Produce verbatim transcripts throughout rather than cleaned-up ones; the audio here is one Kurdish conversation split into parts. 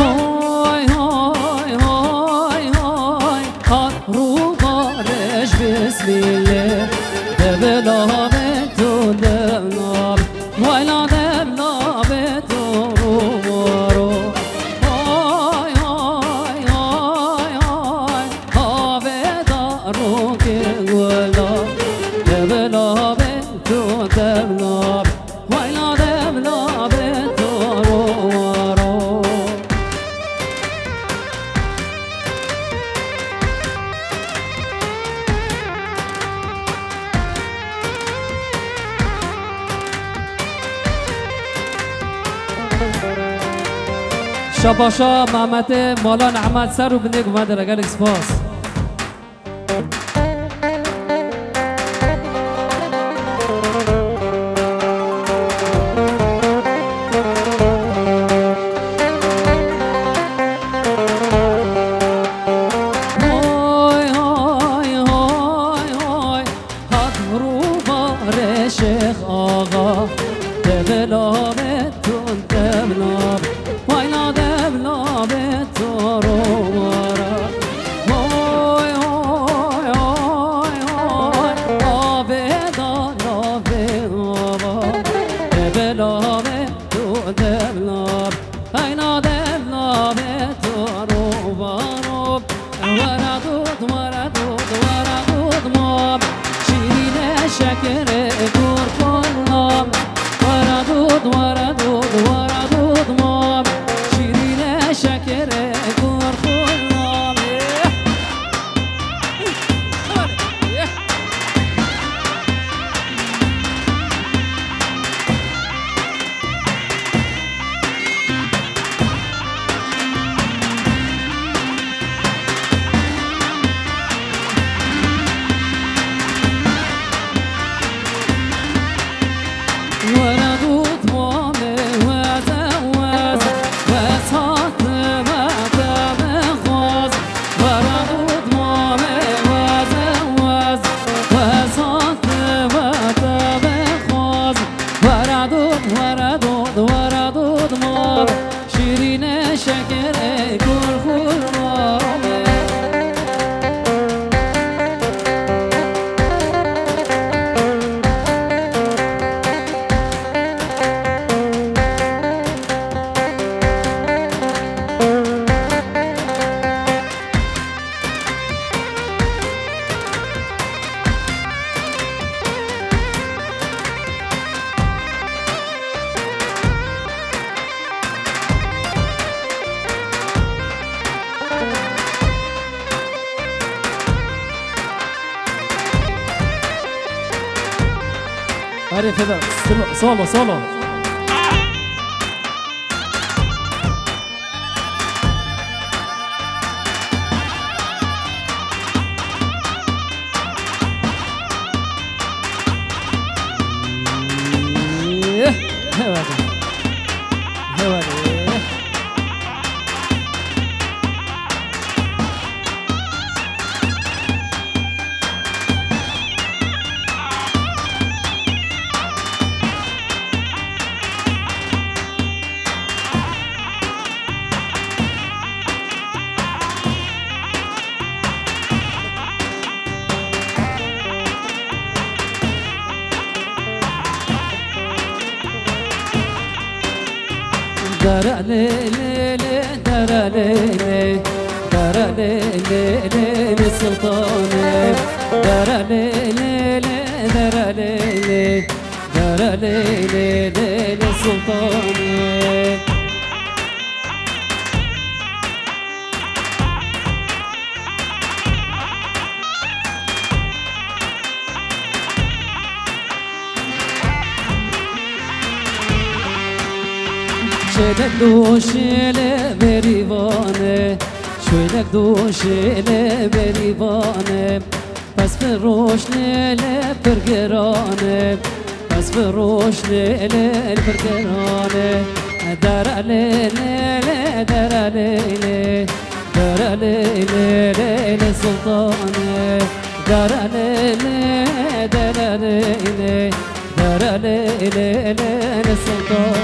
Hay, hay, hay, hay, hay. Hat rû barij bismillah. Devla ve tu devla. Vayla devla ve tu rû varo. Hay, hay, hay, hay, hay. Havê darokê gula. Devla ve tu devla. Wayla devla be toro waro. Şabaşa Mehmetê Mala Nehmet ser û binê gume dire gelek spas. Hay, hay, hay, hay, hay. Hat rûbarê Şêx Axa, devla be tund devla be, wayla devla be toro wara. Hoy, hoy, hoy, hoy, ave da la ve ava, devla be tund devla be, hayla devla be toro waro. Wara dud, wara dud, wara dud mam. Şîrîne şekere gur xurmam. Wara dud, wara dud, wara dud mam. Şîrîne şekere gur xurmam. Şîrîne şekerê gul xurma. Herê feda, solo, solo, solo. Dere lê lê lê, dere lê lê, dere lê lê lê lê sultanê. Dere lê lê lê, dere lê lê, dere lê lê lê lê sultanê. Şêle doşê lê Dûşê lê berîvan e, pez firoş lê lê pir giran e, pez firoş lê lê pir giran e. Dere lê lê lê, dere lê lê, dere lê lê lê lê sultan e, dere lê lê, dere lê lê. Dere lê lê lê lê sultan.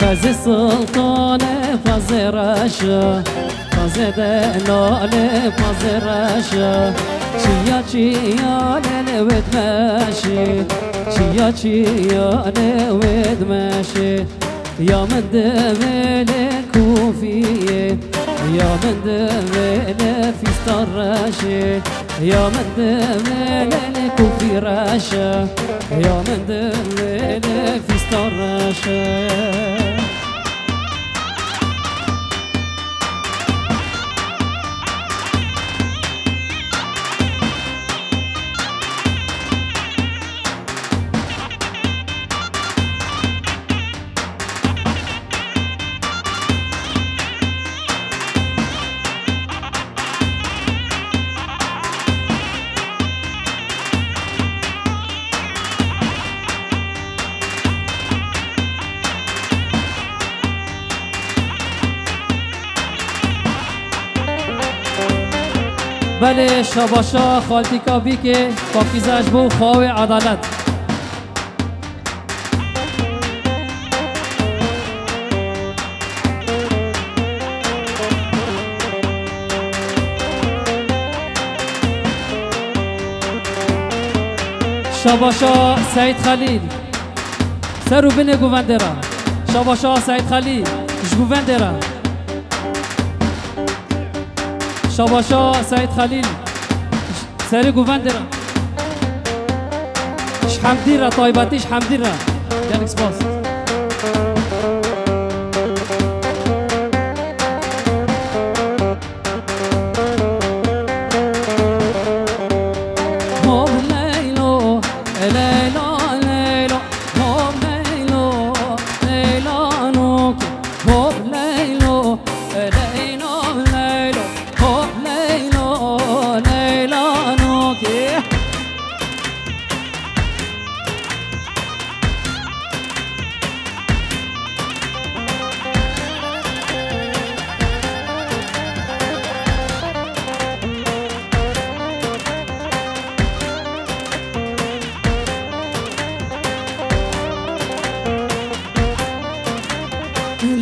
Pezê sultane, pezê reşe, pezê delale, pezê reşe. Çiya çiya lê lê wê dimeşê, çiya çiya lê wê dimeşê. Ya min divê lê kûfiyê, ya min divê lê fîsta reşê, ya min divê lê lê kûfî reşe, ya min divê lê fîsta reşe. Belê, şabaşa xaltîka bîkê, Pakîze ji bo xawê edalet. Şabaşa Seîd Xelîl. Ser û binê guvendê re. Şabaşa Seîd Xelîl. Ji guvendê re. Şabaşa Seîd Xelîl. Serê guvendê re. Ji Hemdî re, taybetî ji Hemdî re. Gelek spas. Hop Leylo, Leylo, Leylo, hop Leylo, Leyla nokê, hop Leylo, Leylo, Leylo, hop Leylo, Leyla nokê.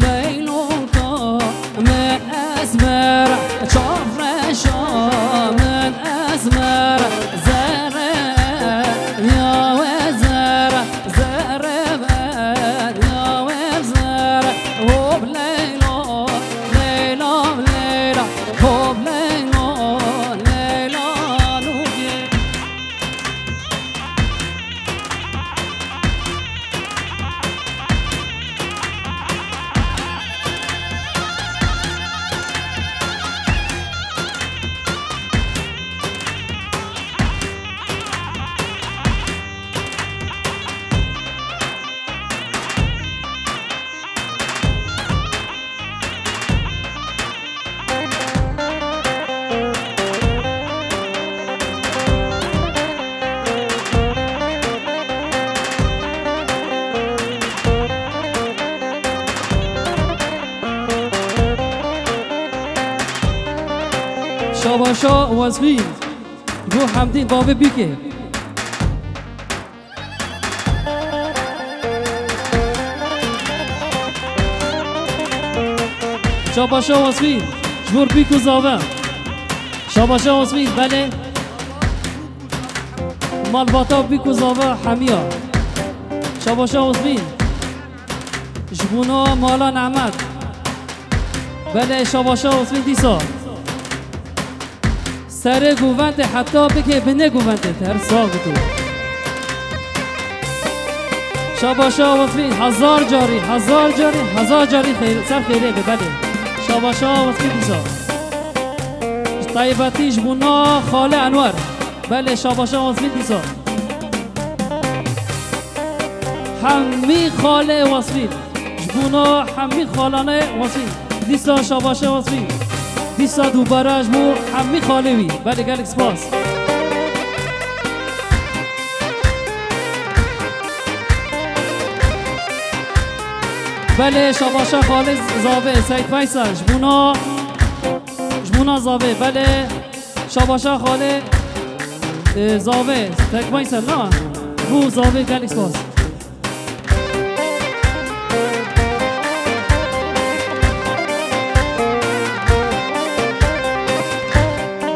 Leyloka min esmer, çavreşa min esmer, zere ya we zere, zere ben ya we zere. Hop Leyla, Leyla, Leyla, hop Leyla, Leyla nûgê. Şabaşa Wezmîn, bo Hemdîn bavê Bîkê. Şabaşa Osmîn, ji bo bîk û zave. Şabaşa Osmîn, belê. Malbata bîk û zave hemiya. Şabaşa Osmîn. Ji bona mala Nehmet. Belê, şabaşa Osmîn dîsa. Terê govendê heta bike binê govendê. Her sax bû. Şabaşa Wasfî, hezar carî, hezar carî, hezar carî xêr, ser xêrê be, belê. Şabaşa Wasfî dîsa. Ji taybetî ji bona xalê Enwer. Belê, şabaşa Wasfî dîsa. Hemî xalê Wasfî. Ji bona hemî xalanê Wasfî. Dîsa şabaşa Wasfî. Dîsa dubare ji bo hemî xalê wî. Belê, gelek spas. Belê, şabaşa xalê Zavê, Seyîd Feysel. Ji bona, ji bona Zavê. Belê, şabaşa xalê, e, Zavê, Seyîd Feysel, na? Bo Zavê gelek spas.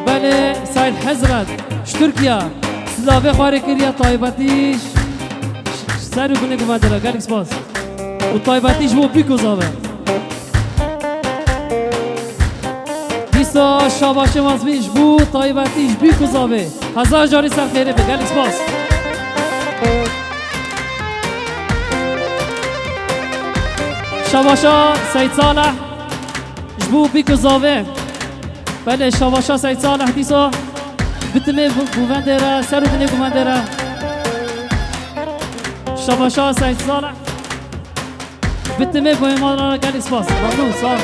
Belê, Seyîd Hezret, ji Tirkiye, silavê xwe rê kiriye taybetî, ş-, ş-, ser û binê govendê re, gelek spas. Û taybetî ji bo Bîk û Zave. Dîsa şabaşê Wasfî ji bo taybetî ji Bîk û Zavê. Hezar carî ser xêrê be, gelek spas. Şabaşa Seyîd Salih ji bo Bîk û Zavê. Belê, şabaşa Seyîd Salih dîsa bitimê bu-, govendê re, ser û binê govendê re. Şabaşa Seyîd Salih. Bitimê goyê mala gelek spas. Memnûn, sağ olun.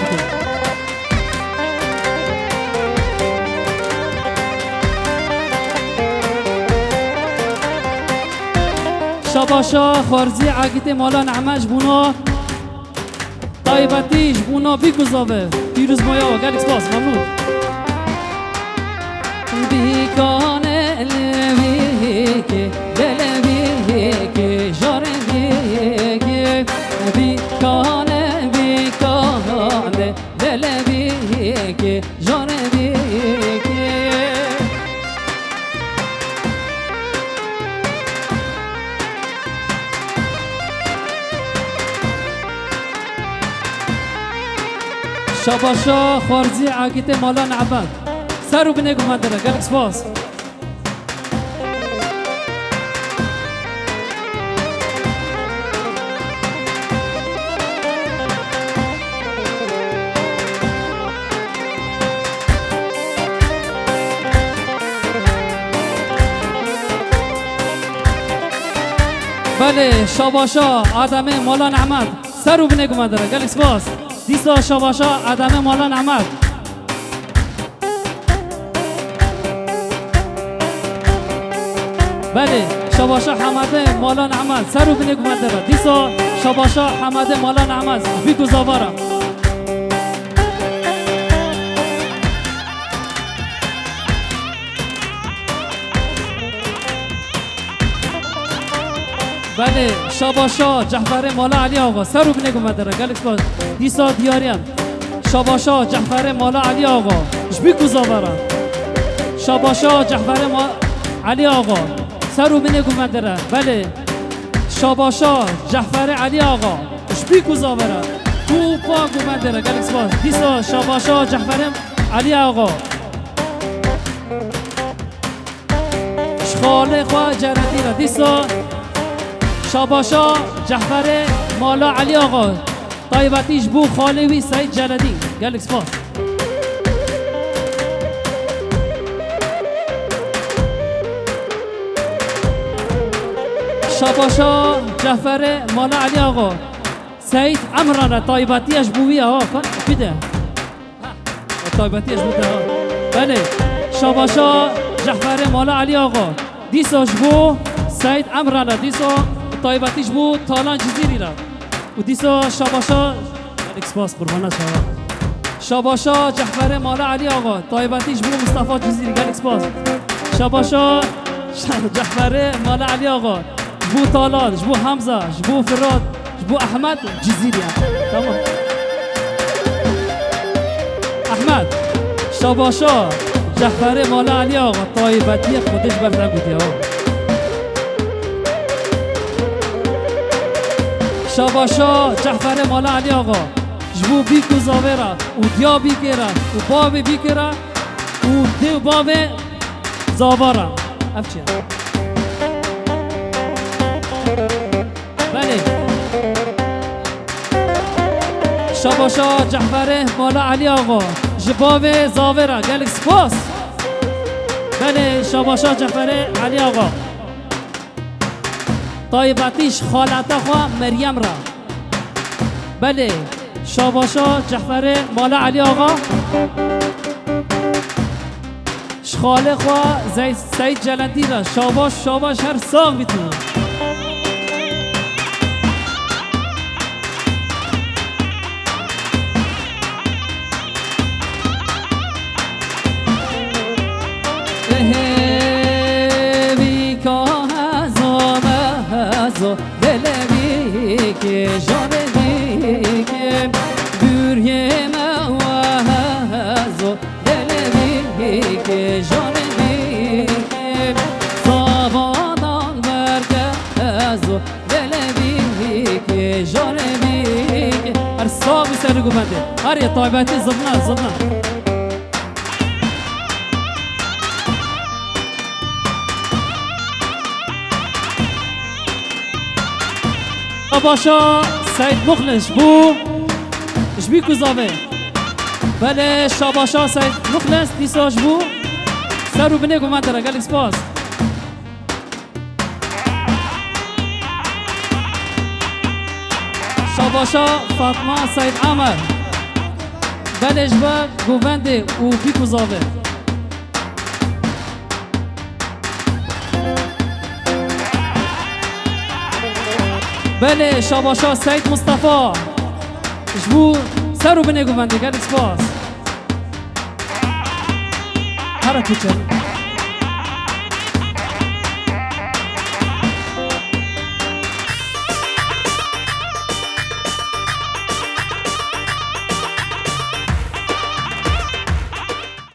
Şabaşa Xwarzî Agîtê Mala Nehmet ji bona taybetî ji bona Bîk û Zave. Pîroz maya we, gelek spas. Memnûn. Bîkane lê bîkê, lê lê bîkê, jarê bîkê. Bîkane, bîkane, lê lê bîkê, jarê bîkê. Şabaşa Xwarzî Agîtê Mala Nehmet. Ser û binê govendê re, gelek spas. Belê, şabaşa Ademê Mala Nehmet. Ser û binê govendê re, gelek spas. Dîsa şabaşa Ademê Mala Nehmet. Belê, şabaşa Hemedê Mala Nehmet, ser û binê govendê re. Dîsa şabaşa Hemedê Mala Nehmet, Bîk û Zave re. Belê, şabaşa Cehferê Mala Elî Axa, ser û binê govendê re, gelek spas. Dîsa diyariyan. Şabaşa Cehferê Mala Elî Axa, ji Bîk û Zave re. Şabaşa Cehferê Ma-, Elî Axa, ser û binê govendê re. Belê, şabaşa Cehferê Elî Axa, ji Bîk û Zave re. Kupa govendê re, gelek spas. Dîsa şabaşa Cehferê Elî Axa. Ji xalê xwe Ceredî re dîsa şabaşa Cehferê Mala Elî Axa, taybetî ji bo xalê wî Seyîd Ceredî. Gelek spas. Şabaşa Cehferê Mala Elî Axa, Seyîd Emran e, taybetiye ji bo wî ye, ha, kan bide. Taybetiye ji bo te, ha. Belê. Şabaşa Cehferê Mala Elî Axa. Dîsa ji bo Seyîd Emran e. Dîsa taybetî ji bo Talan Cizîrî re. Û dîsa şabaşa, gelek spas, qurbana çawa. Şabaşa Cehferê Mala Elî Axa. Taybetî ji bo Mistefa Cizîrî. Gelek spas. Şabaşa Şa-, Cehferê Mala Elî Axa. Ji bo Talan, ji bo Hemza, ji bo Firat, ji bo Ehmed Cizîrî ye. Tamam. Ehmed, şabaşa Cehferê Mala Elî Axa, taybetiyê xwe ji ber te gotiye, ha. Şabaşa Cehferê Mala Elî Axa, ji bo Bîk û Zavê re û diya Bîkê re û bavê Bîkê re. û dê û bavê Zavara. Ev çi ye? Belê. Şabaşa Ceferê mala Elî Axa. Ji bavê Zavê re gelek spas. Belê, şabaşa Ceferê Elî Axa. Taybetî ji xaleta xwe Meryem re. Belê, şabaşa Ceferê mala Elî Axa. Ji xalê xwe Zey-, Seyîd Celendî re. Şabaş, şabaş, her sax bî tu. Hêvîka hezo mezo, delevîkê, janevîkê, bûriyê me we hezo, delevîkê, janevîkê, savadan berke hezo, delevîkê, janevîkê. Her sax bî ser û guvendê. Her yê taybetî zirna, zirna. Şabaşa Seyîd Muxlis ji bo, ji Bîk û Zavê. Belê, şabaşa Seyîd Muxlis dîsa ji bo ser û binê guvendê re. Gelek spas. Şabaşa Fatma Seyîd Amer. Belê, ji bo guvendê û Bîk û Zavê. Belê, şabaşa Seyîd Mustafa. Ji bo ser û binê guvendê, gelek spas. Here kûçe.